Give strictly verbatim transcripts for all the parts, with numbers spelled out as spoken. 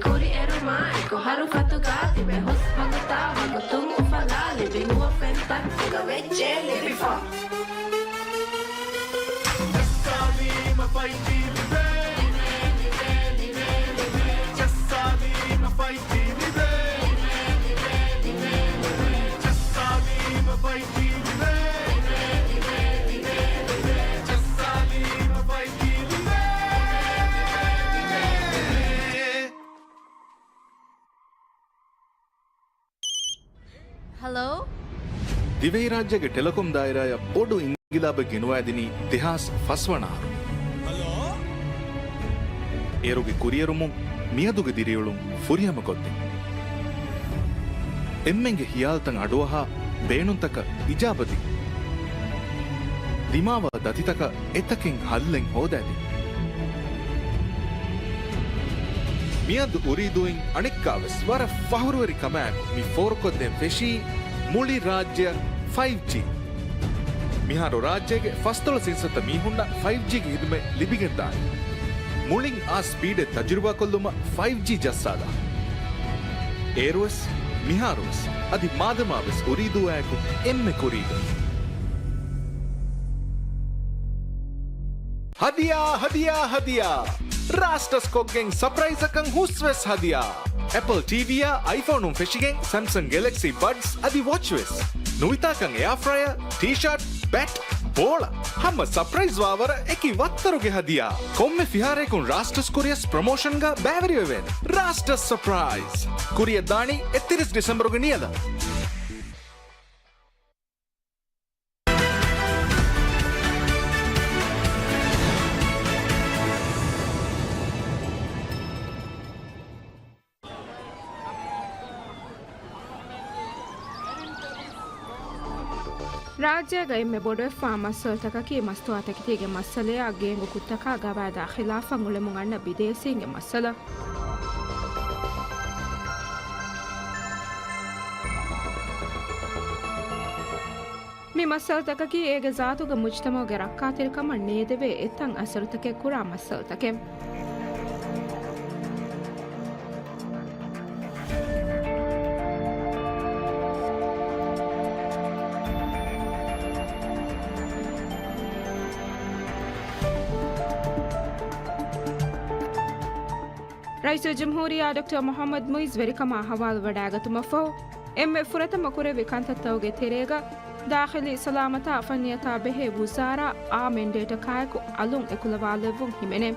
ކުރިއެރުމާއެކު ހަރުފަތުގަ ތިބެ ހުސް ވަގުތާ ވަގުތުން އުފަލާ ލިބި ނުވަ ފެންތައް އުގަ ވެއްޖެ ލިބިފަ. ޖައްސާލީމަ ފައިވް ޖީ ލިބޭ. ޖައްސާލީމަ ފައިވް ޖީ ލިބޭ. ޖައްސާލީމަ ފައިވް ޖީ ލިބޭ. ޖައްސާލީމަ ފައިވް ޖީ ލިބޭ. ހަލޯ؟ ދިވެހިރާއްޖޭގެ ޓެލެކޮމް ދާއިރާއަށް ބޮޑު އިންގިލާބެއް ގެނުވައިދިނީ ދެހާސް ފަސް ވަނަ އަހަރު. އޭރުގެ ކުރިއެރުމުން މިއަދުގެ ދިރިއުޅުން ފުރިހަމަކޮށްދިން. އެންމެންގެ ހިޔާލުތައް އަޑުއަހާ، ބޭނުންތަކަށް އިޖާބަދިން. ދިމާވާ ދަތިތަކަށް އެތަކެއް ހައްލެއް ހޯދައިދިން. މިއަދު އުރީދޫއިން އަނެއްކާވެސް ވަރަށް ފަހުރުވެރި ކަމާއެކު މި ފޯރުކޮށްދޭން ފެށީ މުޅި ރާއްޖެއަށް ފައިވް ޖީ. މިހާރު ރާއްޖޭގެ ފަސްދޮޅަސް އިންސައްތަ މީހުންނަށް ފައިވް ޖީގެ ހިދުމަތް ލިބިގެންދާނެ. މުޅިން އާ ސްޕީޑެއް ތަޖުރިބާކޮށްލުމަށް ފައިވް ޖީ ޖައްސާލާ. އޭރުވެސް، މިހާރުވެސް، އަދި މާދަމާވެސް އުރީދޫއާއެކު އެންމެ ކުރީގަ. ހަދިޔާ، ހަދިޔާ، ހަދިޔާ! ރާސްޓަސް ކޮށްގެން ސަޕްރައިޒަކަށް ހުސްވެސް ހަދިޔާ! އެޕަލް ޓީވީއާ އައިފޯނުން ފެށިގެން ސެމްސަން ގެލެކްސީ ބަޑްސް އަދި ވޮޗްވެސް. ނުވިތާކަން އެއާފްރަޔަރ، ޓީޝާޓް، ބެޓް، ބޯޅަ. ހަމަ ސަޕްރައިޒް ވާވަރަށް އެކި ވައްތަރުގެ ހަދިޔާ. ކޮންމެ ފިހާރައަކުން ރާސްޓަސް ކުރިޔަސް ޕްރޮމޯޝަންގަ ބައިވެރިވެވޭނެ. ރާސްޓަސް ސަޕްރައިޒް. ކުރިޔަށް ދާނީ އެއްތިރީސް ޑިސެމްބަރުގެ ނިޔަލަށް. ރާއްޖޭގަ އެންމެ ބޮޑުވެފާ މައްސަލަތަކަކީ މަސްތުވާތަކެތީގެ މައްސަލަޔާ ގޭންގު ކުށްތަކާ ގަވާއިދާ ޚިލާފަށް އުޅެމުން އަންނަ ބިދޭސީންގެ މައްސަލަ. މި މައްސަލަތަކަކީ އޭގެ ޒާތުގަ މުޖްތަމަޢުގެ ރައްކާތެރިކަމަށް ނޭދެވޭ އެތައް އަސަރުތަކެއް ކުރާ މައްސަލަތަކެއް. ރައީސުލްޖުމްހޫރިއްޔާ ޑޮކްޓަރ މުޙައްމަދު މުޢިއްޒު ވެރިކަމާ ހަވާލުވަޑައިގަތުމަށްފަހު، އެންމެ ފުރަތަމަ ކުރެއްވި ކަންތައްތަކުގެ ތެރޭގަ، ދާޚިލީ ސަލާމަތާ ފަންނިޔަތާ ބެހޭ ވުޒާރާ އާ މެންޑޭޓަކާއެކު އަލުން އެކުލަވާލެއްވުން ހިމެނޭ.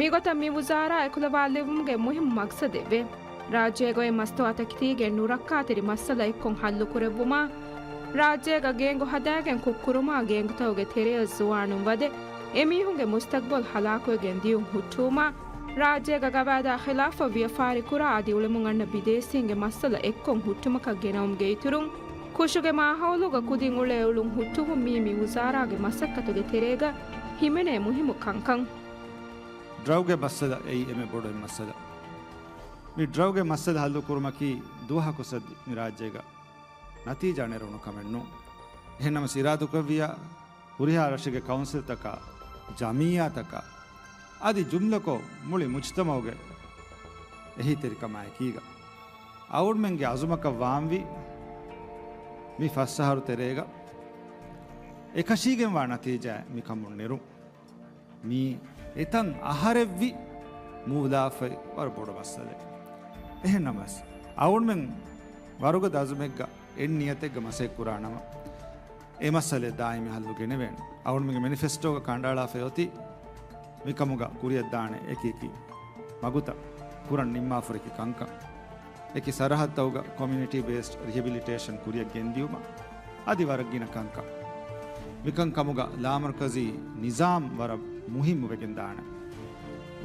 މިގޮތަށް މި ވުޒާރާ އެކުލަވާލެއްވުމުގެ މުހިއްމު މަގްސަދެއްވޭ. ރާއްޖޭގައި މަސްތުވާތަކެތީގެ ނުރައްކާތެރި މައްސަލަ އެއްކޮށް ހައްލުކުރެއްވުމާ، ރާއްޖޭގަ ގޭންގު ހަދާގެން ކުށްކުރުމާ ގޭންގުތަކުގެ ތެރެއަށް ޒުވާނުން ވަދެ، އެމީހުންގެ މުސްތަގްބަލް ހަލާކުވެގެން ދިޔުން ހުއްޓުވުމާ، ރާއްޖޭގަ ގަވާއިދާ ޚިލާފަށް ވިޔަފާރިކުރާ އަދި އުޅެމުން އަންނަ ބިދޭސީންގެ މައްސަލަ އެއްކޮށް ހުއްޓުމަކަށް ގެނައުމުގެ އިތުރުން، ކުށުގެ މާހައުލުގަ ކުދިން އުޅޭ އުޅުން ހުއްޓުވުން މީ މި ވުޒާރާގެ މަސައްކަތުގެ ތެރޭގަ ހިމެނޭ މުހިއްމު ކަންކަން. ޑްރަގުގެ މައްސަލަ އެއީ އެންމެ ބޮޑު މައްސަލަ. މި ޑްރަގުގެ މައްސަލަ ހައްލުކުރުމަކީ ދުވަހަކު ސައްދި މި ރާއްޖޭގަ ނަތީޖާ ނެރުނު ކަމެއް ނޫން. އެހެންނަމަސް އިރާދަކުރެއްވިއްޔާ ހުރިހާ ރަށެއްގެ ކައުންސިލްތަކާ، ޖަމިއްޔާތަކާ، އަދި ޖުމްލަކޮށް މުޅި މުޖްތަމަޢުގެ އެހީތެރިކަމާއެކީގަ، އަޅުގަނޑުމެންގެ އަޒުމަކަށް ވާންވީ މި ފަސް އަހަރު ތެރޭގަ އެކަށީގެންވާ ނަތީޖާއެއް މިކަމުން ނެރުން. މީ އެތައް އަހަރެއްވި މޫލާފައި ވަރަށް ބޮޑު މައްސަލައެއް. އެހެންނަމަވެސް، އަޅުގަނޑުމެން ވަރުގަދަ އަޒުމެއްގަ އެއް ނިޔަތެއްގަ މަސައްކަތް ކުރާނަމަ، އެ މައްސަލައަށް ދާއިމީ ހައްލު ގެނެވޭނެ. އަޅުގަނޑުމެންގެ މެނިފެސްޓޯގަ ކަނޑައަޅާފައި އޮތީ، މިކަމުގަ ކުރިއަށްދާނެ އެކި އެކި މަގުތައް، ކުރަން ނިންމާފަ ހުރި އެކި ކަންކަން. އެކި ސަރަހައްދުތަކުގަ ކޮމިއުނިޓީ ބޭސްޑް ރިހެބިލިޓޭޝަން ކުރިއަށް ގެންދިޔުމަށް އަދި ވަރަށް ގިނަ ކަންކަން. މިކަންކަމުގަ ލާމަރުކަޒީ ނިޒާމް ވަރަށް މުހިއްމު ވެގެންދާނެ.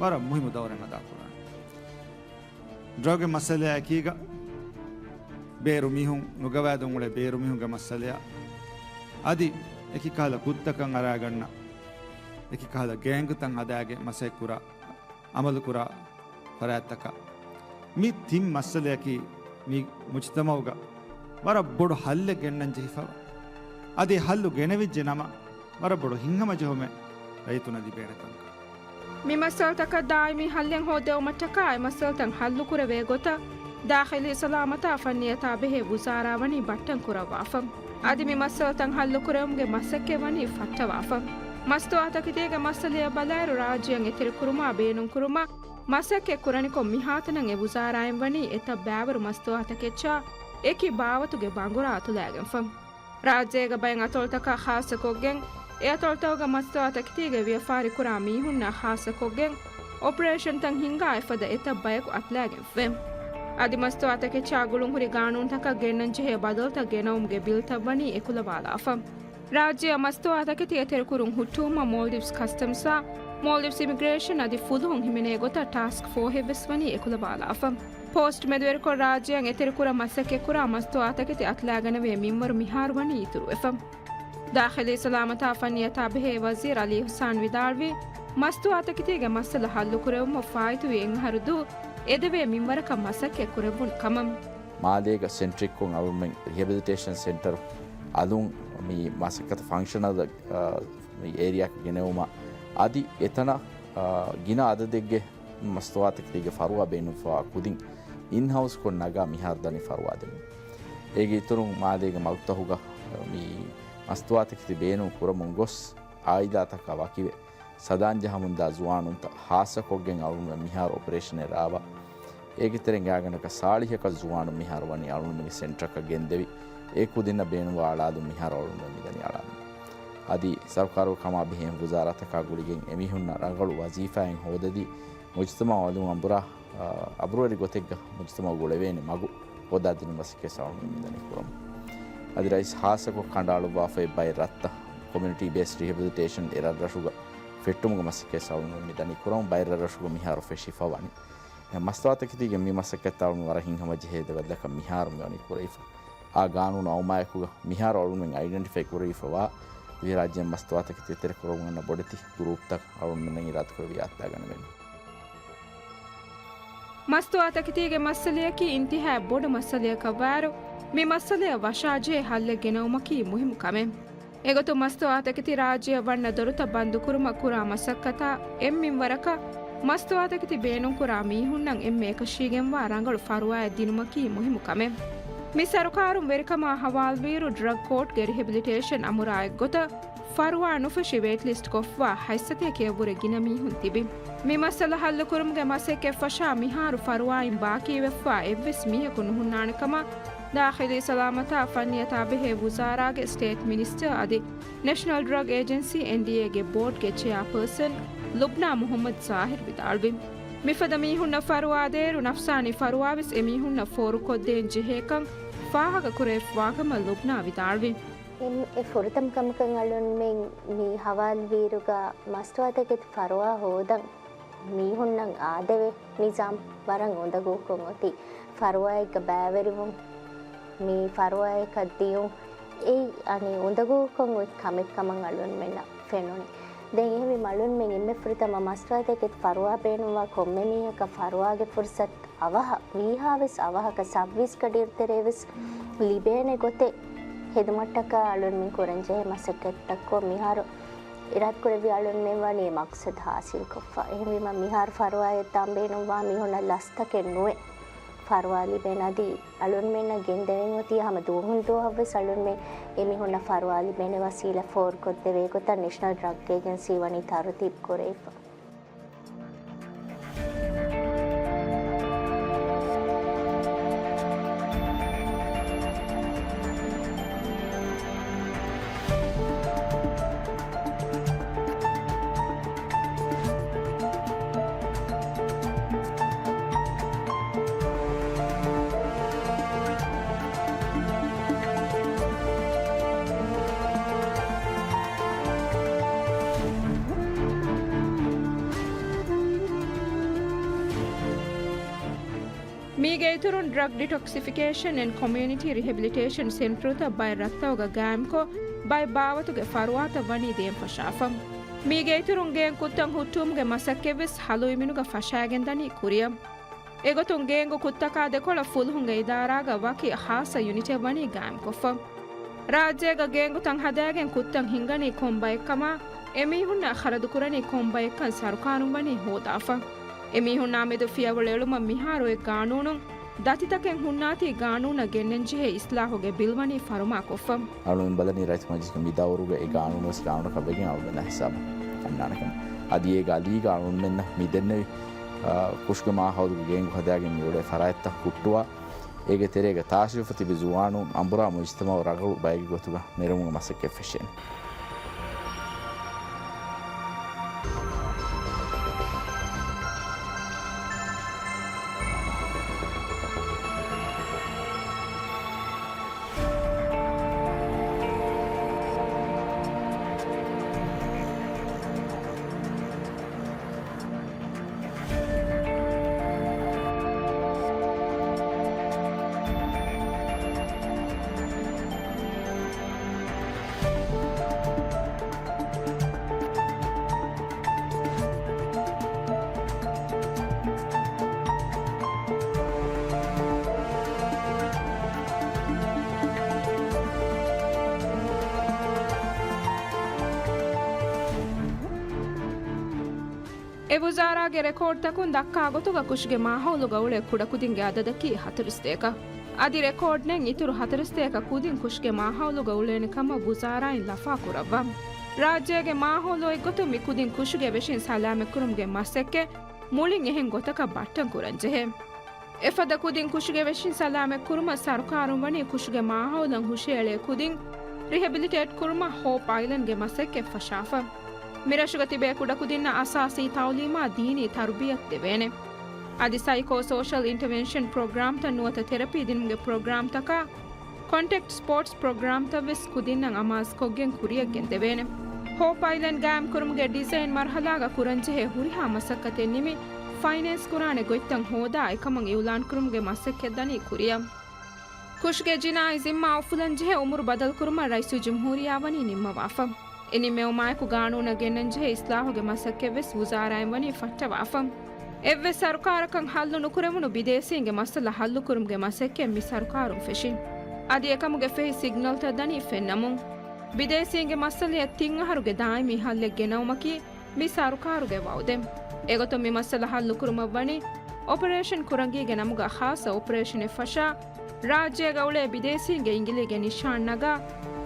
ވަރަށް މުހިއްމު ދައުރެއް އަދާކުރާނެ. ޑްރަގުގެ މައްސަލައާ އެކީގަ ބޭރު މީހުން ނުގަވާދުން އުޅޭ ބޭރު މީހުންގެ މައްސަލައާ އަދި އެކި ކަހަލަ ކުށްތަކަށް އަރާގަންނަ އެކި ކަހަލަ ގޭންގުތައް ހަދާގެން މަސައްކަތްކުރާ، އަމަލުކުރާ ފަރާތްތަކަށް މި ތިން މައްސަލަޔަކީ މި މުޖުތަމަޢުގަ ވަރަށް ބޮޑު ހައްލެއް ގެންނަން ޖެހިފަވާ. އަދި ހައްލު ގެނެވިއްޖެ ނަމަ، ވަރަށް ބޮޑު ހިތްހަމަޖެހުމެއް ރައްޔިތުންނަށް ލިބޭނެ ކަމަކަށް. މި މައްސަލަތަކަށް ދާއިމީ ހައްލެއް ހޯދެވުމަށްޓަކާ، އެ މައްސަލަތައް ހައްލުކުރެވޭ ގޮތަށް، ދާޚިލީ ސަލާމަތާ ފަންނިޔަތާ ބެހޭ ވުޒާރާ ވަނީ ބައްޓަން ކުރައްވާފަ. އަދި މި މައްސަލަތައް ހައްލުކުރެވުމުގެ މަސައްކަތް ވަނީ ފައްޓަވާފަ. މަސްތުވާތަކެތީގެ މައްސަލަޔަށް ބަލާއިރު، ރާއްޖެއަށް އެތެރެކުރުމާ ބޭނުންކުރުމަށް މަސައްކަތް ކުރަނިކޮށް، މިހާތަނަށް އެ ވުޒާރާއިން ވަނީ އެތައް ބައިވަރު މަސްތުވާތަކެއްޗާ އެކި ބާވަތުގެ ބަނގުރާ އަތުލައިގެންފަ. ރާއްޖޭގަ ބައެއް އަތޮޅުތަކާ ޚާއްޞަކޮށްގެން، އެ އަތޮޅުތަކުގަ މަސްތުވާތަކެތީގެ ވިޔަފާރިކުރާ މީހުންނާ ޚާއްޞަކޮށްގެން، އޮޕަރޭޝަންތައް ހިންގާ އެފަދަ އެތައް ބަޔަކު އަތުލައިގެންފަވޭ. އަދި މަސްތުވާތަކެއްޗާ ގުޅުންހުރި ގާނޫނުތަކަށް ގެންނަންޖެހޭ ބަދަލުތައް ގެނައުމުގެ ބިލްތައް ވަނީ އެކުލަވާލާފަ. ރާއްޖެއަށް މަސްތުވާތަކެތި އެތެރެކުރުން ހުއްޓުވުމަށް މޯލްޑިވްސް ކަސްޓަމްސްއާ މޯލްޑިވްސް އިމިގްރޭޝަން އަދި ފުލުހުން ހިމެނޭ ގޮތަށް ޓާސްކް ފޯހެއްވެސް ވަނީ އެކުލަވާލާފަ. ޕޯސްޓް މެދުވެރިކޮށް، ރާއްޖެއަށް އެތެރެކުރަން މަސައްކަތްކުރާ މަސްތުވާތަކެތި އަތުލައިގަނެވޭ މިންވަރު މިހާރު ވަނީ އިތުރުވެފަ. ދާޚިލީ ސަލާމަތާ ފަންނިޔަތާ ބެހޭ ވަޒީރު އަލީ ހުސާން ވިދާޅުވީ، މަސްތުވާތަކެތީގެ މައްސަލަ ހައްލުކުރެވުމަށް ފާއިތުވި އެއްއަހަރު ދުވަހު އެދެވޭ މިންވަރަކަށް މަސައްކަތް ކުރެއްވުނު ކަމަށް. މާލޭގަ ސެންޓްރިކްކޮށް އަޅުމެން ރިހެބިލިޓޭޝަން ސެންޓަރު އަލުން މި މަސައްކަތު ފަންކްޝަނަލް، އާ، މި އޭރިއާއަކަށް ގެނެވުމަށް އަދި އެތަނަށް، އާ، ގިނަ އަދަދެއްގެ މަސްތުވާތަކެތީގެ ފަރުވާ ބޭނުންފަވާ ކުދިން އިންހައުސްކޮށް ނަގާ މިހާރު ދަނީ ފަރުވާ ދެމުން. އޭގެ އިތުރުން މާލޭގެ މަގުތަހުގަ މި މަސްތުވާތަކެތި ބޭނުން ކުރަމުން ގޮސް އާއިލާތަކާ ވަކިވެ، ސަދާން ޖަހަމުންދާ ޒުވާނުންތައް ހާއްސަކޮށްގެން އަޅުގަނޑުމެން މިހާރު އޮޕަރޭޝަނެއް ރާވާ. އޭގެ ތެރެއިން ގާތްގަނޑަކަށް ސާޅީހަކަށް ޒުވާނުން މިހާރު ވަނީ އަޅުގަނޑުމެންގެ ސެންޓަރަކަށް ގެންދެވި، އެ ކުދިންނަށް ބޭނުންވާ އަޅާލުން މިހާރު އަޅުގަނޑުމެން މިދަނީ އަޅާލުން. އަދި ސަރުކާރު ކަމާ ބެހޭ ވުޒާރާތަކާ ގުޅިގެން އެމީހުންނަށް ރަނގަޅު ވަޒީފާއެއް ހޯދަދީ، މުޖުތަމަޢު އަލުން އަނބުރާ، އަ، އަބުރުވެރި ގޮތެއްގަ މުޖުތަމަޢު ގުޅެވޭނެ މަގު ހޯދާދިނުމަށް މަސައްކަތް ސަޅުން މިދަނީ ކުރަމުން. އަދި ރައީސް ހާއްސަކޮށް ކަނޑައަޅުއްވާފައި ބައެއް ރަށްތައް ކޮމިއުނިޓީ ބޭސްޑް ރިހެބިލިޓޭޝަން އެ ރަށްރަށުގަ ފެއްޓުމުގެ މަސައްކަތް ސަޅުން މިދަނީ ކުރަމުން. ބައެއް ރަށްރަށުގަ މިހާރު ފެށިފަ ވަނީ. މަސްތުވާތަކެތީގެ މި މަސައްކަތްތައް އަޅުން ވަރަށް ހިތްހަމަޖެހޭ ދެ ބަދަލަކަށް މިހާރު މިވަނީ ކުރެވިފަ. އާ ގާނޫނު އައުމާއެކުގަ މިހާރު އަޅުންމެން އައިޑެންޓިފައި ކުރެވިފަވާ ދިވެހިރާއްޖޭން މަސްތުވާތަކެތި އެތެރެކުރަމުން އަންނަ ބޮޑެތި ގްރޫޕްތައް އަޅުންމެންނަށް އިރާދަކުރެވި އަތުލާގަނެވޭނެ. މަސްތުވާތަކެތީގެ މައްސަލަޔަކީ އިންތިހާއަށް ބޮޑު މައްސަލަޔަކަށްވާއިރު، މި މައްސަލަޔަށް ވަށާޖެހޭ ހައްލެއް ގެނައުމަކީ މުހިއްމު ކަމެއް. އެގޮތުން މަސްތުވާތަކެތި ރާއްޖެއަށް ވަންނަ ދޮރުތައް ބަންދުކުރުމަށް ކުރާ މަސައްކަތާ އެއްމިންވަރަކަށް މަސްތުވާތަކެތި ބޭނުންކުރާ މީހުންނަށް އެންމެ އެކަށީގެންވާ ރަނގަޅު ފަރުވާއެއް ދިނުމަކީ މުހިއްމު ކަމެއް. މި ސަރުކާރުން ވެރިކަމާ ހަވާލުވިއިރު ޑްރަގް ކޯޓްގެ ރިހެބިލިޓޭޝަން އަމުރާ އެއްގޮތަށް ފަރުވާ ނުފެށި ވެއިޓް ލިސްޓް ކޮށްފަ ހަތްސަތޭކައަށްވުރެ ގިނަ މީހުން ތިބި. މި މައްސަލަ ހައްލުކުރުމުގެ މަސައްކަތް ފަށާ މިހާރު ފަރުވާއިން ބާކީވެފަ އެއްވެސް މީހަކު ނުހުންނާނެ ކަމަށް ދާޚިލީ ސަލާމަތާ ފަންނިޔަތާ ބެހޭ ވުޒާރާގެ ސްޓޭޓް މިނިސްޓަރ އަދި ނެޝަނަލް ޑްރަގް އޭޖެންސީ، އެންޑީއޭ، ގެ ބޯޑްގެ ޗެއާޕާސަން ލުބްނާ މުހައްމަދު ޒާހިރު ވިދާޅުވި. މިފަދަ މީހުންނަށް ފަރުވާދޭއިރު، ނަފްސާނީ ފަރުވާވެސް އެމީހުންނަށް ފޯރުކޮށްދޭން ޖެހޭކަން ފާހަގަކުރެވިފަވާކަމަށް ލުބްނާ ވިދާޅުވި. އެންމެ ފުރަތަމަ ކަމަކަށް އަޅުންމެން މި ހަވާލުވިއިރުގަ މަސްތުވާތަކެތި ފަރުވާ ހޯދަން މީހުންނަށް އާދެވޭ ނިޒާމް ވަރަށް އުނދަގޫކޮށް އޮތީ. ފަރުވާއެއްގަ ބައިވެރިވުން، މި ފަރުވާއަކަށް ދިޔުން، އެއީ އަނެއް އުނދަގޫކޮށް އޮތް ކަމެއް ކަމަށް އަޅުންމެންނަށް ފެނުނީ. ދެން އެހެންވީމަ އަޅުންމެން އެންމެ ފުރަތަމަ މަސްތުވާތަކެތި ފަރުވާ ބޭނުންވާ ކޮންމެ މީހަކަށް ފަރުވާގެ ފުރުސަތު އަވަހަށް ވީހާވެސް އަވަހަކަށް ސައުވީސް ގަޑިއިރު ތެރޭވެސް ލިބޭނެ ގޮތެއް ހެދުމަށްޓަކާ އަޅުންމެން ކުރަންޖެހޭ މަސައްކަތްތައްކޮށް، މިހާރު އިރާދަކުރެއްވި އަޅުންމެން ވަނީ އެ މަޤްޞަދު ހާސިލްކޮށްފަ. އެހެންވީމަ މިހާރު ފަރުވާއަށް ދާން ބޭނުންވާ މީހުންނަށް ލަސްތަކެއް ނުވެ ފަރުވާ ލިބޭނެ. އަދި އަޅުންމެންނަށް ގެންދެވެން އޮތީ ހަމަ ދުވަހުން ދުވަހަށްވެސް އަޅުންމެން އެމީހުންނަށް ފަރުވާ ލިބޭނެ ވަސީލަތް ފޯރުކޮށްދެވޭ ގޮތަށް ނެޝަނަލް ޑްރަގް އޭޖެންސީ ވަނީ ތަރުތީބު ކުރެވިފަ. މީގެ އިތުރުން، ޑްރަގް ޑިޓޮކްސިފިކޭޝަން އެންޑް ކޮމިއުނިޓީ ރިހެބިލިޓޭޝަން ސެންޓަރުތައް ބައެއް ރަށްތަކުގަ ގާއިމްކޮށް، ބައެއް ބާވަތުގެ ފަރުވާތައް ވަނީ ދޭން ފަށާފަ. މީގެ އިތުރުން ގޭން ކުށްތައް ހުއްޓުވުމުގެ މަސައްކަތްވެސް ހަލުއިމިނުގަ ފަށާގެން ދަނީ ކުރިއަށް. އެގޮތުން ގޭންގު ކުށްތަކާ ދެކޮޅަށް ފުލުހުންގެ އިދާރާގަ ވަކި ޚާއްޞަ ޔުނިޓެއް ވަނީ ގާއިމްކޮށްފަ. ރާއްޖޭގަ ގޭންގުތައް ހަދާގެން ކުށްތައް ހިންގަނީ ކޮން ބައެއްކަމާ، އެމީހުންނަށް ޚަރަދުކުރަނީ ކޮން ބައެއްކަން ސަރުކާރުން ވަނީ ހޯދާފަ. އެމީހުންނާ މެދު ފިޔަވަޅު އެޅުމަށް މިހާރު އޮތް ގާނޫނުން ދަތިތަކެއް ހުންނާތީ ގާނޫނަށް ގެންނަންޖެހޭ އިސްލާހުގެ ބިލް ވަނީ ފަރުމާކޮށްފަ. އަޅުން ބަލަނީ ރައްޔިތު މަޖިލިސްގެ މި ދައުރުގަ އެ ގާނޫނުވެސް ގާނޫނަކަށް ވެގެން އަޅުގަނޑަށް ހިސާބަށް އަންނާނެ ކަމަށް. އަދި އޭގަ އަލީގަ އަޅުންމެންނަށް މި ދެންނެވި، އާ، ކުށުގެ މާހައުލުގެ ގޭންގު ހަދާގެން މިއުޅޭ ފަރާތްތައް ހުއްޓުވާ، އޭގެ ތެރޭގަ ތާށިވެފަ ތިބި ޒުވާނުން އަނބުރާ މުޖުތަމަޢު ރަނގަޅު ބައެއްގެ ގޮތުގަ ނެރެމުމުގެ މަސައްކަތް ފެށޭނެ. އެ ވުޒާރާގެ ރެކޯޑްތަކުން ދައްކާ ގޮތުގަ ކުށުގެ މާހައުލުގަ އުޅޭ ކުޑަކުދިންގެ އަދަދަކީ ހަތަރުސަތޭކަ. އަދި ރެކޯޑް ނެތް އިތުރު ހަތަރުސަތޭކަ ކުދިން ކުށުގެ މާހައުލުގަ އުޅޭނެ ކަމަށް ވުޒާރާއިން ލަފާ ކުރައްވާ. ރާއްޖޭގެ މާހައުލު އޮތްގޮތުން މި ކުދިން ކުށުގެ ވެށިން ސަލާމަތްކުރުމުގެ މަސައްކަތް މުޅިން އެހެން ގޮތަކަށް ބައްޓަން ކުރަންޖެހޭ. އެފަދަ ކުދިން ކުށުގެ ވެށިން ސަލާމަތްކުރުމަށް ސަރުކާރުން ވަނީ ކުށުގެ މާހައުލަށް ހުށައެޅޭ ކުދިން ރިހެބިލިޓޭޓް ކުރުމަށް ހޯޕް އައިލެންޑްގެ މަސައްކަތް ފަށާފަ. މިރަށުގަ ތިބޭ ކުޑަކުދިންނަށް އަސާސީ ތައުލީމާ ދީނީ ތަރުބިޔަތު ދެވޭނެ. އަދި ސައިކޯ ސޯޝަލް އިންޓަވެންޝަން ޕްރޮގްރާމްތައް ނުވަތަ ތެރަޕީ ދިނުމުގެ ޕްރޮގްރާމްތަކާ، ކޮންޓެކްޓް ސްޕޯޓްސް ޕްރޮގްރާމްތައް ވެސް ކުދިންނަށް އަމާޒުކޮށްގެން ކުރިއަށް ގެންދެވޭނެ. ހޯޕް އައިލެންޑް ގާއިމްކުރުމުގެ ޑިޒައިން މަރުހަލާގަ ކުރަންޖެހޭ ހުރިހާ މަސައްކަތެއް ނިމި، ފައިނޭންސް ކުރާނެ ގޮތްތައް ހޯދާ އެކަމަށް އިއުލާންކުރުމުގެ މަސައްކަތް ދަނީ ކުރިއަށް. ކުށުގެ ޖިނާއީ ޒިންމާ އުފުލަންޖެހޭ އުމުރު ބަދަލުކުރުމަށް ރައީސުލްޖުމްހޫރިއްޔާ ވަނީ ނިންމަވާފަ. އެ ނިންމެވުމާއެކު ގާނޫނަށް ގެންނަންޖެހޭ އިސްލާހުގެ މަސައްކަތްވެސް ވުޒާރާއިން ވަނީ ފައްޓަވާފަ. އެއްވެސް ސަރުކާރަކަށް ހައްލު ނުކުރެވުނު ބިދޭސީންގެ މައްސަލަ ހައްލުކުރުމުގެ މަސައްކަތް މި ސަރުކާރުން ފެށި. އަދި އެކަމުގެ ފެހި ސިގްނަލްތައް ދަނީ ފެންނަމުން. ބިދޭސީންގެ މައްސަލަޔަށް ތިން އަހަރުގެ ދާއިމީ ހައްލެއް ގެނައުމަކީ މި ސަރުކާރުގެ ވައުދެއް. އެގޮތުން މި މައްސަލަ ހައްލުކުރުމަށް ވަނީ އޮޕަރޭޝަން ކުރަނގީގެ ނަމުގަ ޚާއްޞަ އޮޕަރޭޝަނެއް ފަށާ، ރާއްޖޭގަ އުޅޭ ބިދޭސީންގެ އިނގިލީގެ ނިޝާން ނަގާ،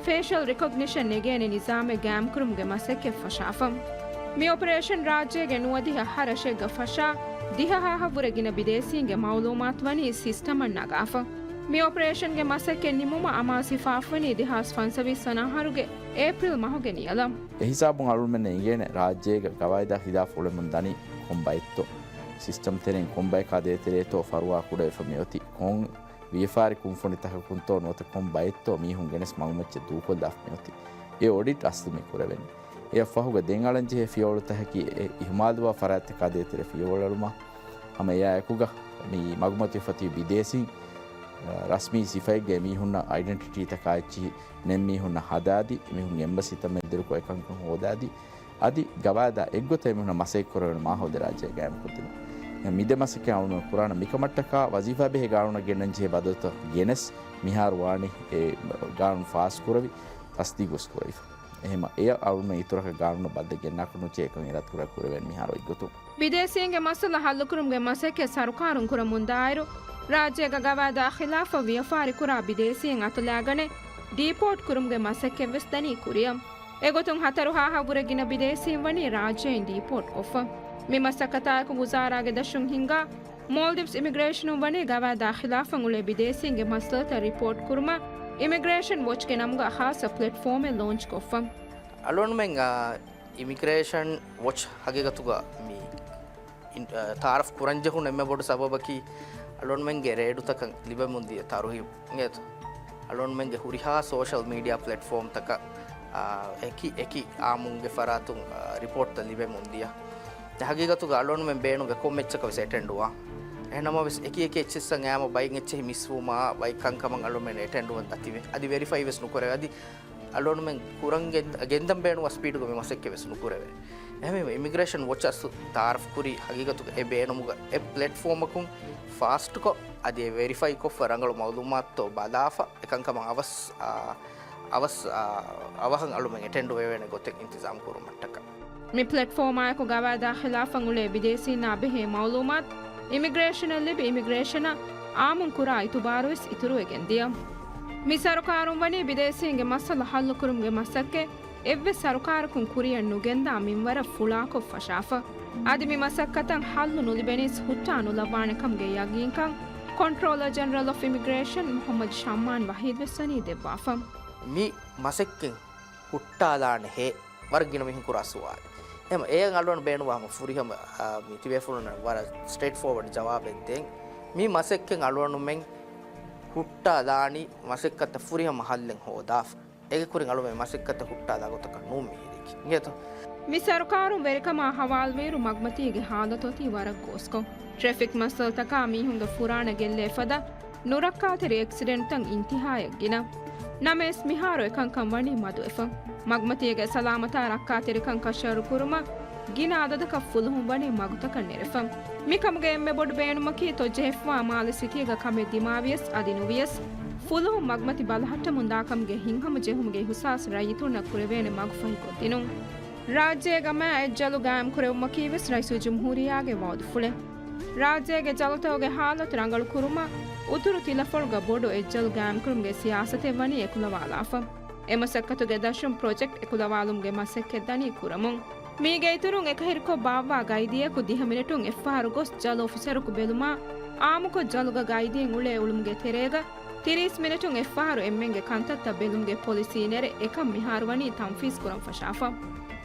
ފޭޝަލް ރިކޮގްނިޝަން ނެގޭނެ ނިޒާމެއް ގާއިމްކުރުމުގެ މަސައްކަތް ފަށާފަ. މި އޮޕަރޭޝަން ރާއްޖޭގެ ނުވަދިހަ ހަ ރަށެއްގަ ފަށާ، ދިހަ ހާހަށްވުރެ ގިނަ ބިދޭސީންގެ މައުލޫމާތު ވަނީ ސިސްޓަމަށް ނަގާފަ. މި އޮޕަރޭޝަންގެ މަސައްކަތް ނިމުމަށް އަމާޒު ހިފާފަ ވަނީ ދެހާސް ފަންސަވީސް ވަނަ އަހަރުގެ އޭޕްރިލް މަހުގެ ނިޔަލަށް. އެހިސާބުން އަޅުގަނޑުމެންނަށް އެނގޭނެ، ރާއްޖޭގަ ގަވާއިދާ ޚިލާފު އުޅެމުން ދަނީ ކޮން ބައެއްތޯ، ސިސްޓަމް ތެރެއިން ކޮން ބަޔަކާ ދޭތެރޭތޯ ފަރުވާ ކުޑަވެފަ މިއޮތީ، ކޮން ވިޔަފާރި ކުންފުނިތަކަކުންތޯ ނުވަތަ ކޮން ބައެއްތޯ މީހުން ގެނެސް މަގުމައްޗަށް ދޫކޮށްލާފަ މިއޮތީ. އެ އޮޑިޓް އަސްލު މި ކުރެވެނީ. އެއަށް ފަހުގަ ދެން އަޅަންޖެހޭ ފިޔަވަޅުތަކަކީ އެ އިހުމާލުވާ ފަރާތްތަކާ ދޭތެރޭ ފިޔަވަޅު އަޅުމާ، ހަމަ އެއާއެކުގަ މި މަގުމަތިވެފަ ތިބި ބިދޭސީން، އަ، ރަސްމީ ސިފައެއްގަ އެމީހުންނަށް އައިޑެންޓިޓީތަކާ އެއްޗިހި ނެތް މީހުންނަށް ހަދާދީ، އެމީހުން އެމްބަސީތައް މެދުވެރިކޮށް އެކަންކަން ހޯދާދީ، އަދި ގަވާއިދާ އެއްގޮތަށް އެމީހުންނަށް މަސައްކަތް ކުރެވޭނެ މާހައުލެއް ރާއްޖޭގަ ގާއިމްކޮށްދިނުން. މި ދެ މަސައްކަތް އަޅުގަނޑު ކުރާނަން. މިކަމަށްޓަކާ ވަޒީފާ ބެހޭ ގާނޫނަށް ގެންނަން ޖެހޭ ބަދަލުތައް ގެނެސް، މިހާރު ވާނީ އެ ގާނޫނު ފާސްކުރެވި، ތަސްދީގުވެސް ކުރެވިފަ. އެހެމަ އެޔަށް އަޅުގަނޑުމެން އިތުރަކަށް ގާނޫނަށް ބައްދަ ގެންނާކަށް ނުޖެހޭ އެކަން އިރާދަކުރާ ކުރެވޭނެ މިހާރު އޮތްގޮތުން. ބިދޭސީންގެ މައްސަލަ ހައްލުކުރުމުގެ މަސައްކަތް ސަރުކާރުން ކުރަމުންދާއިރު، ރާއްޖޭގަ ގަވާއިދާ ޚިލާފަށް ވިޔަފާރިކުރާ ބިދޭސީން އަތުލާގަނެ، ޑީޕޯޓް ކުރުމުގެ މަސައްކަތްވެސް ދަނީ ކުރިއަށް. އެގޮތުން ހަތަރު ހާހަށްވުރެ ގިނަ ބިދޭސީން ވަނީ ރާއްޖެއިން ޑީޕޯޓް ކޮށްފަ. މި މަސައްކަތާއެކު ވުޒާރާގެ ދަށުން ހިންގާ މޯލްޑިވްސް އިމިގްރޭޝަނުން ވަނީ ގަވާއިދާ ޚިލާފަށް އުޅޭ ބިދޭސީންގެ މައްސަލަތައް ރިޕޯޓް ކުރުމަށް އިމިގްރޭޝަން ވޮޗްގެ ނަމުގަ ޚާއްޞަ ޕްލެޓްފޯމެއް ލޯންޗް ކޮށްފަ. އަޅުގަނޑުމެން، އާ، އިމިގްރޭޝަން ވޮޗް ހަގީގަތުގަ މި އިން-، އާ، ތައާރަފް ކުރަންޖެހުނު އެންމެ ބޮޑު ސަބަބަކީ އަޅުގަނޑުމެންގެ ރޭޑުތަކަށް ލިބެމުންދިޔަ ތަރުހީބު އިނގޭތޯ. އަޅުގަނޑުމެންގެ ހުރިހާ ސޯޝަލް މީޑިއާ ޕްލެޓްފޯމްތަކަށް، އާ، އެކި، އެކި އާއްމުންގެ ފަރާތުން، އާ، ރިޕޯޓްތައް ލިބެމުންދިޔަ. ދެން ހަގީގަތުގަ އަޅުގަނޑުމެން ބޭނުންވޭ ކޮން އެއްޗަކަށް ވެސް އެޓެންޑުވާން. އެހެންނަމަވެސް އެކި އެކި އެއްޗިއްސަށް އައިމަ ބައެއް އެއްޗެހި މިސްވުމާ، ބައެއް ކަންކަމަށް އަޅުގަނޑުމެން އެޓެންޑުވަން ދަތިވޭ. އަދި ވެރިފައިވެސް ނުކުރެވޭ. އަދި އަޅުގަނޑުމެން ކުރަން ގެން-، ގެންދަން ބޭނުންވާ ސްޕީޑުގަ މި މަސައްކަތް ވެސް ނުކުރެވޭ. އެހެންވީމަ އިމިގްރޭޝަން ވޮޗަށް ތައާރަފް ކުރީ ހަގީގަތުގަ އެ ބޭނުމުގަ އެ ޕްލެޓްފޯމަކުން ފާސްޓްކޮށް އަދި އެ ވެރިފައިކޮށްފަ ރަނގަޅު މައުލޫމާތުތޯ ބަލާފަ އެކަންކަމަށް އަވަސް، އާ، އަވަސް، އާ، އަވަހަށް އަޅުމެން އެޓެންޑް ވެވޭނެ ގޮތެއް އިންތިޒާމް ކުރުމަށްޓަކާ. މި ޕްލެޓްފޯމާއެކު ގަވާއިދާ ޚިލާފަށް އުޅޭ ބިދޭސީންނާ ބެހޭ މައުލޫމާތު އިމިގްރޭޝަނަށް ލިބި، އިމިގްރޭޝަނަށް އާއްމުން ކުރާ އިތުބާރުވެސް އިތުރުވެގެން ދިޔަ. މި ސަރުކާރުން ވަނީ ބިދޭސީންގެ މައްސަލަ ހައްލުކުރުމުގެ މަސައްކަތް އެއްވެސް ސަރުކާރަކުން ކުރިއަށް ނުގެންދާ މިންވަރަށް ފުޅާކޮށް ފަށާފަ. އަދި މި މަސައްކަތަށް ހައްލު ނުލިބެނީސް ހުއްޓާ ނުލައްވާނެކަމުގެ ޔަގީންކަން ކޮންޓްރޯލަރ ޖެނެރަލް އޮފް އިމިގްރޭޝަން މުޙައްމަދު ޝައްމާން ވަޙީދުވެސް ވަނީ ދެއްވާފަ. މި މަސައްކަތް ހުއްޓާލާނެހޭ؟ ވަރަށް ގިނަ މީހުން ކުރާ ސުވާލެއް. އެހެން އޭގަ އަޅުގަނޑު ބޭނުންވާ ހަމަ ފުރިހަމަ، އާ، މި ތިބޭފުޅުންނަށް ވަރަށް ސްޓްރެއިޓް ފޯވަޑް ޖަވާބެއް ދޭން. މި މަސައްކަތް އަޅުގަނޑުމެން ހުއްޓާލާނީ މަސައްކަތަށް ފުރިހަމަ ހައްލެއް ހޯދާފަ. އޭގެ ކުރިން އަޅުމެން މަސައްކަތަށް ހުއްޓާލާ ގޮތަކަށް ނޫން މިހިރީކީ. އިނގޭތޯ؟ މި ސަރުކާރުން ވެރިކަމާ ހަވާލުވިއިރު މަގުމަތީގެ ހާލަތު އޮތީ ވަރަށް ގޯސްކޮށް. ޓްރެފިކް މައްސަލަތަކާ މީހުންގެ ފުރާނަ ގެއްލޭ ފަދަ ނުރައްކާތެރި އެކްސިޑެންޓްތައް އިންތިހާއަށް ގިނަ. ނަމަވެސް، މިހާރު އެކަންކަން ވަނީ މަދުވެފަ. މަގުމަތީގެ ސަލާމަތާ ރައްކާތެރިކަން ކަށަވަރު ކުރުމަށް ގިނަ އަދަދަކަށް ފުލުހުން ވަނީ މަގުތަކަށް ނެރެފަ. މިކަމުގެ އެންމެ ބޮޑު ބޭނުމަކީ، ތޮއްޖެހިފަވާ މާލެ ސިޓީގަ ކަމެއް ދިމާވިޔަސް އަދި ނުވިޔަސް، ފުލުހުން މަގުމަތި ބަލަހައްޓަމުން ދާކަމުގެ ހިތްހަމަޖެހުމުގެ އިހުސާސް ރައްޔިތުންނަށް ކުރެވޭނެ މަގުފަހިކޮށްދިނުން. ރާއްޖޭގަ މާ އެއްޖަލު ގާއިމްކުރެވުމަކީވެސް ރައީސުލްޖުމްހޫރިއްޔާގެ ވައުދުފުޅެއް. ރާއްޖޭގެ ޖަލުތަކުގެ ހާލަތު ރަނގަޅު ކުރުމަށް، އުތުރު ތިލަފޮޅުގަ ބޮޑު އެއްޖަލު ގާއިމްކުރުމުގެ ސިޔާސަތެއް ވަނީ އެކުލަވާލާފަ. އެމަސައްކަތުގެ ދަށުން ޕްރޮޖެކްޓް އެކުލަވާލުމުގެ މަސައްކަތް ދަނީ ކުރަމުން. މީގެ އިތުރުން އެކަހެރިކޮށް ބާއްވާ ގައިދީއަކު ދިހަ މިނެޓުން އެއްފަހަރު ގޮސް ޖަލު އޮފިސަރަކު ބެލުމާ، އާއްމުކޮށް ޖަލުގަ ގައިދީން އުޅޭ އުޅުމުގެ ތެރޭގަ ތިރީސް މިނެޓުން އެއްފަހަރު އެންމެންގެ ކަންތައްތައް ބެލުމުގެ ޕޮލިސީ ނެރެ އެކަން މިހާރު ވަނީ ތަންފީޒު ކުރަން ފަށާފަ.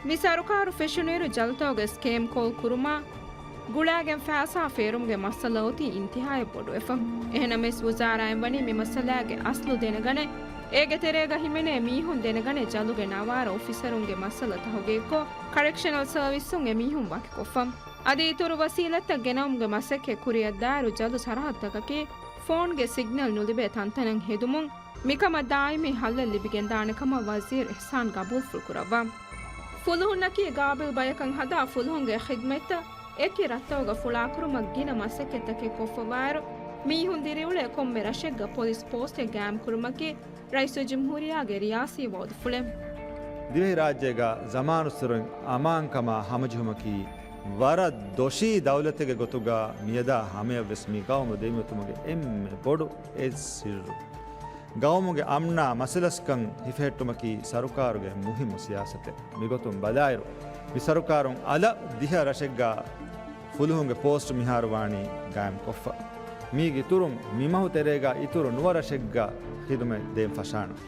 މި ސަރުކާރު ފެށުނުއިރު ޖަލުތަކުގެ ސްކޭމް ކޯލް ކުރުމާ، ގުޅާގެން ފައިސާ ފޭރުމުގެ މައްސަލަ އޮތީ އިންތިހާއަށް ބޮޑުވެފަ. އެހެނަމެސް ވުޒާރާއިން ވަނީ މި މައްސަލާގެ އަސްލު ދެނެގަނެ، އޭގެ ތެރޭގަ ހިމެނޭ މީހުން ދެނެގަނެ ޖަލުގެ ނަވާރަ އޮފިސަރުންގެ މައްސަލަ ތަހުގީގުކޮށް، ކަރެކްޝަނަލް ސަރވިސުން އެ މީހުން ވަކިކޮށްފަ. އަދި އިތުރު ވަސީލަތްތައް ގެނައުމުގެ މަސައްކަތް ކުރިއަށްދާއިރު ޖަލު ސަރަހައްދުތަކަކީ ފޯންގެ ސިގްނަލް ނުލިބޭ ތަންތަނަށް ހެދުމުން މިކަމަށް ދާއިމީ ހައްލެއް ލިބިގެންދާނެކަމަށް ވަޒީރު އިޙްސާން ގަބޫލުފުޅު ކުރައްވާ. ފުލުހުންނަކީ ގާބިލް ބަޔަކަށް ހަދާ ފުލުހުންގެ ޚިދްމަތްތައް އެކި ރަށްތަކުގަ ފުޅާކުރުމަށް ގިނަ މަސައްކަތްތަކެއް ކޮށްފަވާއިރު، މީހުން ދިރިއުޅޭ ކޮންމެ ރަށެއްގަ ޕޮލިސް ޕޯސްޓެއް ގާއިމްކުރުމަކީ ރައީސުލްޖުމްހޫރިއްޔާގެ ރިޔާސީ ވައުދުފުޅެއް. ދިވެހިރާއްޖޭގަ ޒަމާނުއްސުރެން އަމާންކަމާ ހަމަޖެހުމަކީ، ވަރަށް ދޮށީ ދައުލަތެއްގެ ގޮތުގަ މިއަދާ ހަމަޔަށްވެސް މި ގައުމު ދެމިއޮތުމުގެ އެންމެ ބޮޑު އެއް ސިއްރު. ގައުމުގެ އަމްނާ މަސަލަސްކަން ހިފެހެއްޓުމަކީ ސަރުކާރުގެ މުހިއްމު ސިޔާސަތެއް. މިގޮތުން ބަލާއިރު، މި ސަރުކާރުން އަލަށް ދިހަ ރަށެއްގަ ފުލުހުންގެ ޕޯސްޓް މިހާރު ވާނީ ގާއިމްކޮށްފަ. މީގެއިތުރުން މިމަހު ތެރޭގަ އިތުރު ނުވަ ރަށެއްގަ ޚިދުމަތް ދޭން ފަށާނަން.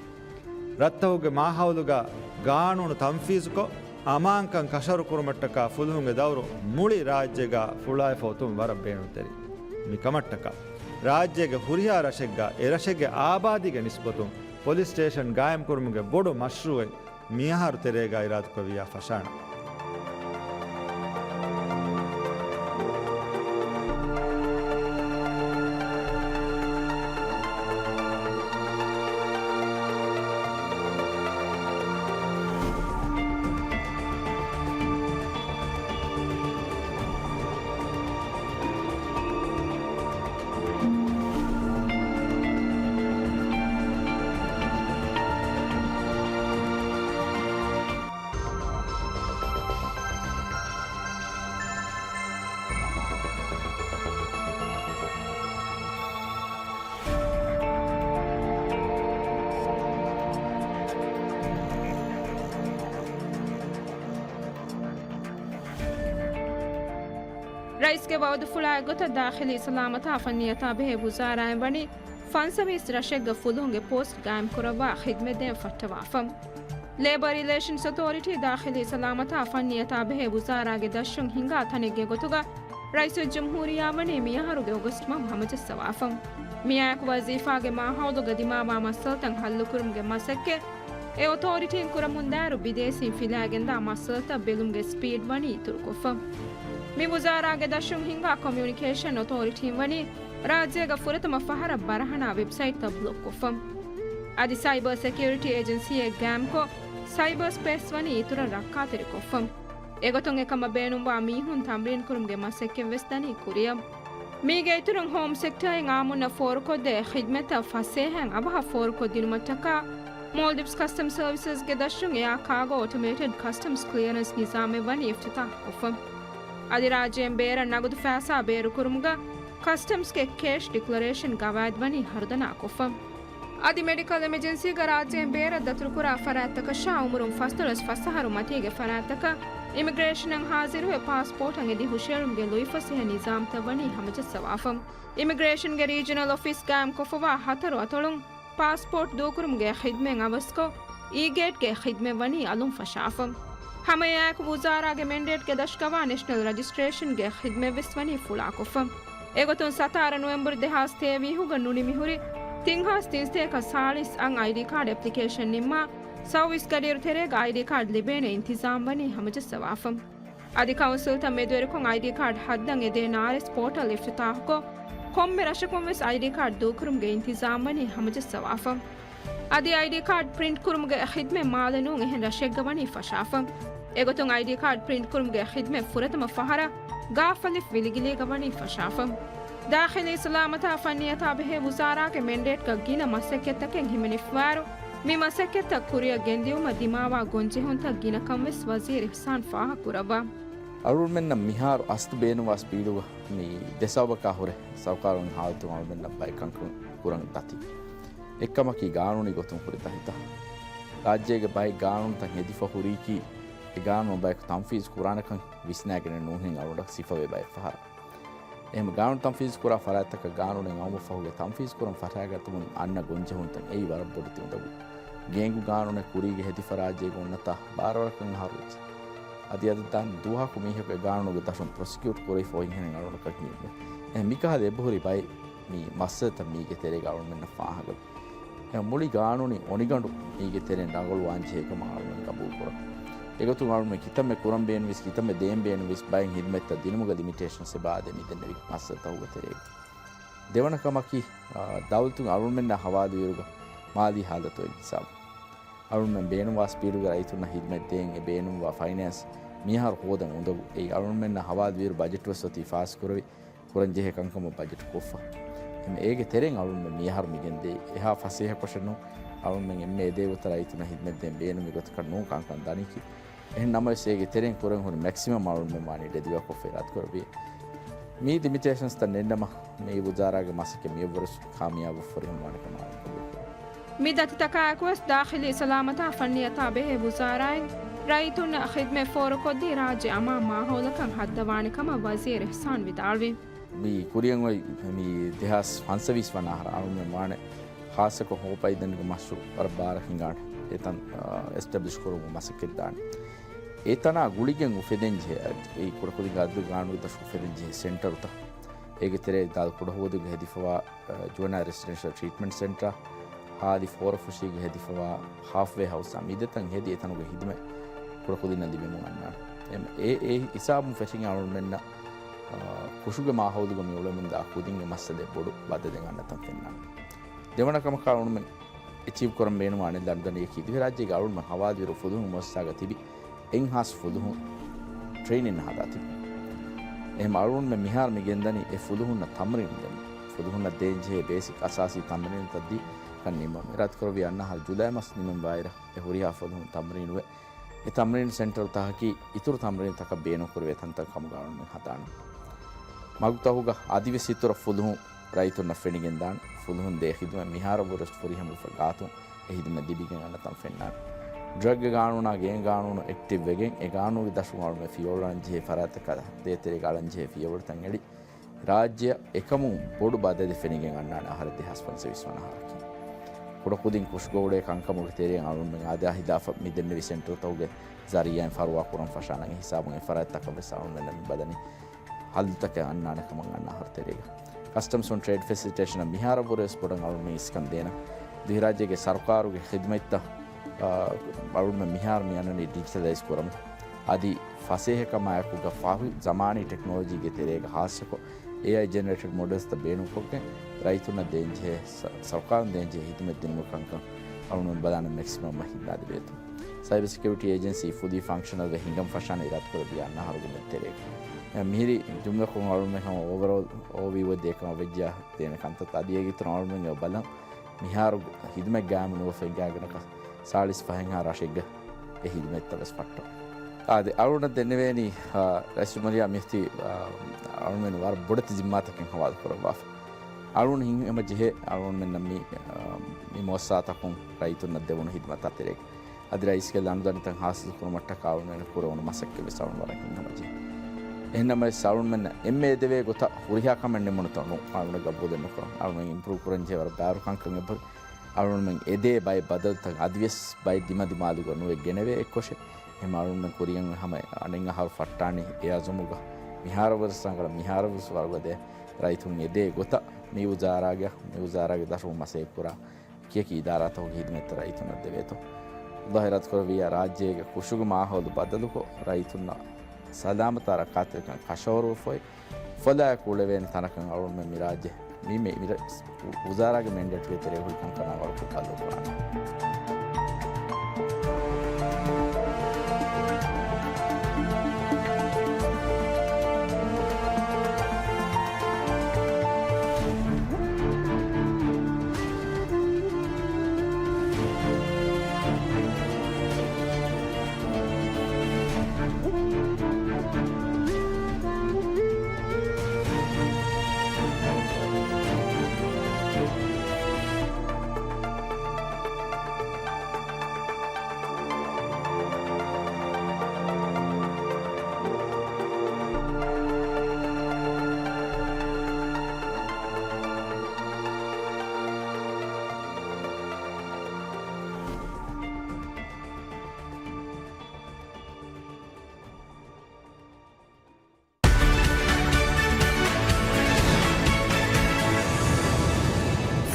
ރަށްތަކުގެ މާހައުލުގަ ގާނޫނު ތަންފީޒުކޮށް، އަމާންކަން ކަށަވަރު ކުރުމަށްޓަކާ ފުލުހުންގެ ދައުރު މުޅި ރާއްޖޭގަ ފުޅާއެފަ އޮތުން ވަރަށް ބޭނުންތެރި. މިކަމަށްޓަކާ، ރާއްޖޭގެ ހުރިހާ ރަށެއްގަ އެރަށެއްގެ އާބާދީގެ ނިސްބަތުން ޕޮލިސް ސްޓޭޝަން ގާއިމްކުރުމުގެ ބޮޑު މަޝްރޫއެއް މިއަހަރު ތެރޭގަ އިރާދަކުރެއްވިޔާ ފަށާނަން. ރައީސްގެ ވައުދުފުޅާ އެއްގޮތަށް ދާޚިލީ ސަލާމަތާ ފަންނިޔަތާ ބެހޭ ވުޒާރާއިން ވަނީ ފަންސަވީސް ރަށެއްގަ ފުލުހުންގެ ޕޯސްޓް ގާއިމްކުރައްވާ ޚިދްމަތްދޭން ފައްޓަވާފަ. ލޭބަރ ރިލޭޝަންސް އޮތޯރިޓީ ދާޚިލީ ސަލާމަތާ ފަންނިޔަތާ ބެހޭ ވުޒާރާގެ ދަށުން ހިންގާ ތަނެއްގެ ގޮތުގަ ރައީސުލްޖުމްހޫރިއްޔާ ވަނީ މިއަހަރުގެ އޮގަސްޓް މަހު ހަމަޖައްސަވާފަ. މިއާއެކު ވަޒީފާގެ މާހައުލުގަ ދިމާވާ މައްސަލަތައް ހައްލުކުރުމުގެ މަސައްކަތް އެ އޮތޯރިޓީން ކުރަމުންދާއިރު، ބިދޭސީން ފިލާގެންދާ މައްސަލަތައް ބެލުމުގެ ސްޕީޑް ވަނީ އިތުރުކޮށްފަ. މި ވުޒާރާގެ ދަށުން ހިންގާ ކޮމިއުނިކޭޝަން އޮތޯރިޓީން ވަނީ ރާއްޖޭގަ ފުރަތަމަ ފަހަރަށް ބަރަހަނާ ވެބްސައިޓްތައް ބްލޮކްކޮށްފަ. އަދި ސައިބަރ ސެކިއުރިޓީ އޭޖެންސީއެއް ގާމްކޮށް، ސައިބަރ ސްޕޭސް ވަނީ އިތުރަށް ރައްކާތެރިކޮށްފަ. އެގޮތުން އެކަމަށް ބޭނުންވާ މީހުން ތަމްރީން ކުރުމުގެ މަސައްކަތްވެސް ދަނީ ކުރިއަށް. މީގެ އިތުރުން ހޯމް ސެކްޓަރއިން އާއްމުންނަށް ފޯރުކޮށްދޭ ޚިދްމަތްތައް ފަސޭހައިން އަވަހަށް ފޯރުކޮށްދިނުމަށްޓަކާ، މޯލްޑިވްސް ކަސްޓަމް ސަރވިސަސްގެ ދަށުން އެއާ ކާގޯ އޮޓޮމޭޓެޑް ކަސްޓަމްސް ކްލިއަރެންސް ނިޒާމެއް ވަނީ އިފްތިތާޙްކޮށްފަ. އަދި ރާއްޖޭން ބޭރަށް ނަގުދު ފައިސާ ބޭރުކުރުމުގަ ކަސްޓަމްސްގެ ކޭޝް ޑިކްލަރޭޝަން ގަވާއިދު ވަނީ ހަރުދަނާކޮށްފަ. އަދި މެޑިކަލް އެމަޖެންސީގަ ރާއްޖޭން ބޭރަށް ދަތުރުކުރާ ފަރާތްތަކަށާ އުމުރުން ފަސްދޮޅަސް ފަސް އަހަރު މަތީގެ ފަރާތްތަކަށް އިމިގްރޭޝަނަށް ހާޒިރުވެ ޕާސްޕޯޓަށް އެދި ހުށައެޅުމުގެ ލުއިފަސޭހަ ނިޒާމްތައް ވަނީ ހަމަޖައްސަވާފަ. އިމިގްރޭޝަންގެ ރީޖަނަލް އޮފީސް ގާއިމްކޮށްފަވާ ހަތަރު އަތޮޅުން ޕާސްޕޯޓް ދޫކުރުމުގެ ޚިދްމަތް އަވަސްކޮށް، އީ ގޭޓްގެ ޚިދްމަތް ވަނީ އަލުން ފަށާފަ. ހަމައެއާއެކު ވުޒާރާގެ މެންޑޭޓްގެ ދަށުގަވާ ނެޝަނަލް ރަޖިސްޓްރޭޝަންގެ ޚިދްމަތްވެސް ވަނީ ފުޅާކޮށްފަ. އެގޮތުން ސަތާރަ ނޮވެމްބަރު ދެހާސް ތޭވީހުގަ ނުނިމިހުރި ތިން ހާސް ތިންސަތޭކަ ސާޅީސް އަށް އައިޑީ ކާޑް އެޕްލިކޭޝަން ނިންމާ، ސައުވީސް ގަޑިއިރު ތެރޭގަ އައިޑީ ކާޑް ލިބޭނެ އިންތިޒާމް ވަނީ ހަމަޖައްސަވާފަ. އަދި ކައުންސިލްތައް މެދުވެރިކޮށް އައިޑީ ކާޑް ހައްދަން އެދޭ ނާރެސް ޕޯޓަލް އިފްތިތާޙުކޮށް، ކޮންމެ ރަށަކުން ވެސް އައިޑީ ކާޑް ދޫކުރުމުގެ އިންތިޒާމް ވަނީ ހަމަޖައްސަވާފަ. އަދި އައިޑީ ކާޑް ޕްރިންޓް ކުރުމުގެ ޚިދްމަތް މާލެ ނޫން އެހެން ރަށެއްގަ ވަނީ ފަށާފަ. އެގޮތުން އައިޑީ ކާޑް ޕްރިންޓް ކުރުމުގެ ޚިދްމަތް ފުރަތަމަ ފަހަރަށް ގާފަލިފް ވިލިގިލީގަ ވަނީ ފަށާފަ. ދާޚިލީ ސަލާމަތާ ފަންނިޔަތާ ބެހޭ ވުޒާރާގެ މެންޑޭޓްގަ ގިނަ މަސައްކަތްތަކެއް ހިމެނިފަވާއިރު، މި މަސައްކަތްތައް ކުރިއަށް ގެންދިއުމަށް ދިމާވާ ގޮންޖެހުންތައް ގިނަކަން ވެސް ވަޒީރު އިޙްސާން ފާހަގަކުރައްވާ. އަޅުގަނޑުމެންނަށް މިހާރު އަސްލު ބޭނުންވާ ސްޕީޑުގަ މި ދެ ސަބަބަކާ ހުރެ ސަރުކާރުން ހާލަތު އަޅުގަނޑުމެންނަށް ބައެއް ކަންކަން ކުރަން ދަތި. އެއްކަމަކީ ގާނޫނީ ގޮތުން ހުރި ތަހިތައް. ރާއްޖޭގެ ބައެއް ގާނޫނުތައް ހެދިފަ ހުރީކީ އެ ގާނޫނު ބަޔަކު ތަންފީޒު ކުރާނެކަން ވިސްނާގެނެއް ނޫންހެން އަޅުގަނޑަށް ސިފަވޭ ބައެއް ފަހަރަށް. އެހެން ގާނޫނު ތަންފީޒު ކުރާ ފަރާތްތަކަށް ގާނޫނެއް އައުމަށް ފަހުގެ ތަންފީޒު ކުރަން ފަށާގަތުމުން އަންނަ ގޮންޖެހުންތައް އެއީ ވަރަށް ބޮޑެތި އުނދަގޫ. ގޭންގު ގާނޫނެއް ކުރީގެ ހެދިފަ ރާއްޖޭގެ އޮންނަތާ ބާރަ ވަރަކަށް އަހަރު ވެއްޖެ. އަދި އަދި ދާން ދުވަހަކު މީހަކު އެ ގާނޫނުގެ ދަށުން ޕްރޮސިކިއުޓް ކުރެވިފަ އޮތްހެނެއް އަޅުގަނޑަކަށް ހީވޭ. އެހެން މިކަހަލަ އެބަހުރި ބައެއް މި މައްސަލަތައް މީގެ ތެރޭގަ އަޅުގަނޑުމެންނަށް ފާހަގަވޭ. އެ މުޅި ގާނޫނީ އޮނިގަނޑު މީގެ ތެރެއިން ރަނގަޅުވާން ޖެހޭ ކަމަށް އަޅުގަނޑު ގަބޫލުކުރަން. އެގޮތުން އަޅުގަނޑުމެން ކިތަންމެ ކުރަން ބޭނުންވެސް ކިތަންމެ ދޭން ބޭނުންވެސް ބައެއް ހިދުމަތްތައް ދިނުމުގަ ލިމިޓޭޝަންސް އެބަ އާދޭ މިދެންނެވި މައްސަލަތަކުގެ ތެރޭގަ. ދެވަނަ ކަމަކީ، އާ، ދައުލަތުން އަޅުގަނޑުމެންނާ ހަވާލުވިއިރުގަ މާލީ ހާލަތު އޮތް ހިސާބު. އަޅުގަނޑުމެން ބޭނުންވާ ސްޕީޑުގަ ރައްޔިތުންނަށް ހިދުމަތް ދޭން އެ ބޭނުންވާ ފައިނޭންސް މިހާރު ހޯދަން އުނދަގޫ. އެއީ އަޅުގަނޑުމެންނާ ހަވާލުވިއިރު ބަޖެޓްވެސް އޮތީ ފާސްކުރެވި، ކުރަންޖެހޭ ކަންކަމަށް ބަޖެޓް ކޮށްފަ. އެހެން އޭގެ ތެރެއިން އަޅުގަނޑުމެން މިއަހަރު މިގެންދޭ އެހާ ފަސޭހަކޮށެއް ނޫން. އަޅުގަނޑުމެން އެންމެ އެދޭ ގޮތަށް ރައްޔިތުންނަށް ހިދުމަތްދޭން ބޭނުމި ގޮތަކަށް ނޫން ކަންކަން ދަނީކީ. އެހެން ނަމަވެސް އޭގެ ތެރެއިން ކުރަން ހުރި މެކްސިމަމް އަޅުގަނޑުމެން ވާނީ ޑެލިވާކޮށްފަ އިރާދަކުރެއްވިއޭ. މި ލިމިޓޭޝަންސްތައް ނެންނަމަ މި ވުޒާރާގެ މަސައްކަތް މިއަށްވުރެސް ކާމިޔާބު ފުރިހަމަވާނެ ކަމަށް އަޅުގަނޑު ގަބޫލުކުރަން. މި ދަތިތަކާއެކުވެސް ދާޚިލީ ސަލާމަތާ ފަންނިޔަތާ ބެހޭ ވުޒާރާއިން ރައްޔިތުންނަށް ޚިދުމަތް ފޯރުކޮށްދީ ރާއްޖެ އަމާން މާހައުލަކަށް ހައްދަވާނެ ކަމަށް ވަޒީރު އިޙްސާން ވިދާޅުވި. މި ކުރިއަށް އޮތް މި ދެހާސް ފަންސަވީސް ވަނަ އަހަރަށް އަޅުގަނޑުމެން ވާނެ ޚާއްޞަކޮށް ހޯޕް އައިދެންގެ މަޝްރޫޢު ވަރަށް ބާރަށް ހިނގާނެ. އެތަން، އާ، އެސްޓެބްލިޝް ކުރުމުގެ މަސައްކަތް ދާނެ. އެތަނާ ގުޅިގެން އުފެދެންޖެހޭ، އެ ކުޑަކުދިންގެ އަދަދު ގާނޫނުގެ ދަށުން އުފެދެންޖެހޭ ސެންޓަރުތައް. އޭގެ ތެރޭ ދާލު ކުޑަހުވަދުގެ ހެދިފަވާ، އަ، ޖުވެނައިލް ރެސިޑެންޝަލް ޓްރީޓްމަންޓް ސެންޓަރ، ހާދި ފޯރަފުށީގެ ހެދިފަވާ ހާފްވޭ ހައުސްއާ މި ދެތަން ހެދި އެތަނުގެ ހިދުމަތް ކުޑަކުދިންނަށް ލިބެމުން އަންނާނެ. އެ، އެ، އެ ހިސާބުން ފެށިގެން އަޅުގަނޑުމެންނަށް، އަ، ކުށުގެ މާހައުލުގަ މި އުޅެމުންދާ ކުދިންގެ މައްސަލައެއް ބޮޑު ބަދަލެއް އަންނަތަން ފެންނާނެ. ދެވަނަ ކަމަކަށް އަޅުގަނޑުމެން އެޗީވް ކުރަން ބޭނުންވާނެ ލަންޑަނީގެ ދިވެހިރާއްޖޭގެ އަޅުގަނޑުމެން ހަވާލުވިއިރު ފުލުހުން މުއައްސަސާގަ ތިބި އެއް ހާސް ފުލުހުން ޓްރެއިނިން ހަދާ ތިބި. އެހެން އަޅުގަނޑުމެން މިހާރު މި ގެންދަނީ އެ ފުލުހުންނަށް ތަމްރީނު ދެމުން. ފުލުހުންނަށް ދޭންޖެހޭ ބޭސިކް އަސާސީ ތަމްރީނުތައް ދީ ކަން ނިންމަމުން. އިރާދަކުރެއްވި އަންނަ އަހަރު ޖުލައި މަސް ނިމެން ވާއިރަށް އެ ހުރިހާ ފުލުހުން ތަމްރީނުވެ، އެ ތަމްރީނު ސެންޓަރުތަކަކީ އިތުރު ތަމްރީނުތަކަށް ބޭނުންކުރެވޭ ތަންތަން ކަމުގަ އަޅުގަނޑުމެން ހަދާނެ. މަގުތަކުގަ އަދިވެސް އިތުރަށް ފުލުހުން ރައްޔިތުންނަށް ފެނިގެންދާނެ. ފުލުހުން ދޭ ޚިދުމަތް މިހާރަށްވުރެސް ފުރިހަމަ ވެފަ ގާތުން އެ ހިދުމަތް ލިބިގެން އަންނަތަން ފެންނާނެ. ޑްރަގްގެ ގާނޫނާ ގޭން ގާނޫނު އެކްޓިވް ވެގެން އެ ގާނޫނުގެ ދަށުން އަޅުގަނޑުމެން ފިޔަވަޅު އަންނަން ޖެހޭ ފަރާތްތަކާ ދޭތެރޭގަ އަޅަން ޖެހޭ ފިޔަވަޅުތައް އެޅި ރާއްޖެއަށް އެކަމުން ބޮޑު ބަދަލެއް ފެނިގެން އަންނާނެ އަހަރެއް ދެހާސް ފަންސަވީސް ވަނަ އަހަރަކީ. ކުޑަކުދިން ކުށުގަ އުޅޭ ކަންކަމުގެ ތެރެއިން އަޅުގަނޑުމެން އާދާ ހިލާފަށް މި ދެންނެވި ސެންޓަރުތަކުގެ ޒަރީއާއިން ފަރުވާ ކުރަން ފަށާނަން އެ ހިސާބުން އެ ފަރާތްތަކަށް ވެސް އަޅުގަނޑުމެން މި ބަލަނީ ހައްލުތަކެއް އަންނާނެ ކަމަށް އަންނަ އަހަރު ތެރޭގަ. ކަސްޓަމްސް އޮން ޓްރޭޑް ފެސިލިޓޭޝަނަށް މިހާރަށްވުރެ ވެސް ބޮޑަށް އަޅުގަނޑުމެން އިސްކަން ދޭނަން. ދިވެހިރާއްޖޭގެ ސަރުކާރުގެ ޚިދުމަތްތައް، އާ، އަޅުގަނޑުމެން މިހާރު މި އަންނަނީ ޑިޖިޓަލައިޒް ކުރަމުން. އަދި ފަސޭހަކަމާއެކުގަ ފަހު ޒަމާނީ ޓެކްނޮލޮޖީގެ ތެރޭގަ ހާއްސަކޮށް، އޭއައި ޖެނެރޭޓެޑް މޮޑެލްސްތައް ބޭނުންކޮށްގެން ރައްޔިތުންނަށް ދޭންޖެހޭ ސަ-، ސަރުކާރުން ދޭންޖެހޭ ހިދުމަތް ދިނުމުގެ ކަންކަން އަޅުގަނޑު ބަލާނަން މެކްސިމަމް އަށް ހިންގާދެވޭތޯ. ސައިބަ ސެކިއުރިޓީ އޭޖެންސީ ފުލީ ފަންކްޝަނަލް ވެ ހިނގަން ފަށާނެ އިރާދަކުރެއްވިޔާ އަންނަ އަހަރުގެ މެދުތެރޭގަ. މިހިރީ ޖުމްލަކޮށް އަޅުގަނޑުމެން ހަމަ އޯވަރޯލް އޯވިއު އެއް ދޭ ކަމަށް ވެއްޖެޔާ ދޭނެ ކަންތައްތައް އަދި އޭގެ އިތުރުން އަޅުގަނޑުމެން އެބަ ބަލަން މިހާރު ހިދުމަތް ގާއިމު ނުވެފަ ހިނގާގަންނަކަ ސާޅީސް ފަހެއްހާ ރަށެއްގަ އެ ހިދުމަތްތައް ވެސް ފައްޓަން. އާދެ، އަޅުގަނޑަށް ދެންނެވޭނީ، އާ، ރައީސްޖުމްހޫރިއްޔާ މިއޮތީ، އާ، އަޅުގަނޑުމެން ވަރަށް ބޮޑެތި ޒިންމާތަކެއް ހަވާލު ކުރައްވާފަ. އަޅުގަނޑު ހިތްހަމަޖެހޭ އަޅުގަނޑުމެންނަށް މި، އާ، މި މުއައްސަސާތަކުން ރައްޔިތުންނަށް ދެވުނު ހިދުމަތާ ތެރޭގަ. އަދި ރައީސްގެ ލަނޑުދަނޑިތައް ހާސިލް ކުރުމަށްޓަކާ އަޅުގަނޑުމެން ކުރެވުނު މަސައްކަތް ވެސް އަޅުގަނޑު ވަރަށް ހިތްހަމަޖެހޭ. އެހެންނަމަވެސް އަޅުގަނޑުމެންނަށް އެންމެ އެދެވޭ ގޮތަށް ހުރިހާ ކަމެއް ނިމުނުތޯ ނޫން، އަޅުގަނޑު ގަބޫލެއް ނުކުރަން. އަޅުގަނޑު އިމްޕްރޫވް ކުރަންޖެހޭ ވަރަށް ބާރު ކަންކަން އެބަހުރި. އަޅުގަނޑުމެން އެދޭ ބައެއް ބަދަލުތައް އަދިވެސް ބައެއް ދިމަދިމާލުގަ ނުވެ ގެނެވޭ އެއްކޮށެއް. އެހެން އަޅުގަނޑުމެން ކުރިޔަށް ހަމަ އަނެއް އަހަރު ފައްޓާނީ އެ އަޒުމުގަ. މިހާރު ވެސް ރަނގަޅަށް، މިހާރު ވެސް ވަރުގަދަ ރައްޔިތުން އެދޭ ގޮތަށް މި ވުޒާރާގެ، މި ވުޒާރާގެ ދަށުން މަސައްކަތް ކުރާ އެކި އެކި އިދާރާތަކުގެ ހިދުމަތްތައް ރައްޔިތުންނަށް ދެވޭތޯ. ﷲ އިރާދަކުރެއްވިއްޔާ ރާއްޖޭގެ ކުށުގެ މާހައުލު ބަދަލުކޮށް، ރައްޔިތުންނަށް ސަލާމަތާ ރައްކާތެރިކަން ކަށަވަރުވެފައި، އުފަލާއެކު އުޅެވޭނެ ތަނަކަށް އަޅުގަނޑުމެން މި ރާއްޖެ މި، މި، މި ރަ-، ވުޒާރާގެ މެންޑޭޓުގެ ތެރޭ ހުރި ކަންކަނާ ވަރަށް ކުށް ބައްލަވަ ކުރާނެ.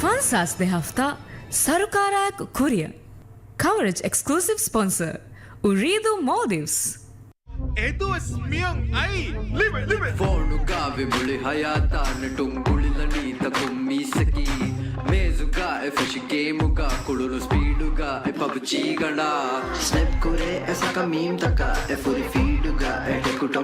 ފަންސާސް ދެ ހަފްތާ ސަރުކާރާއެކު ކުރިއަށް. ކަވަރޭޖް އެކްސްކްލޫސިވް ސްޕޮންސަރ، އުރީދޫ މޯލްޑިވްސް. އެދުވަސް މިއޮން އައީ. ލިބެ، ލިބެ. ފޯނުގަ ވި މުޅި ހަޔާތާ ނެޓުން ގުޅިލަނީ ތަކުން މީސަކީ. މޭޒުގަ އެ ފެށި ގޭމުގަ ކުޅުނު ސްޕީޑުގަ އެ ޕަބްޖީ ގަނޑާ. ސްނެޕް ކުރޭ އެ ސަކަ މީމްތަކަށް އެ ފުރި ފީޑުގަ އެ ޓެކު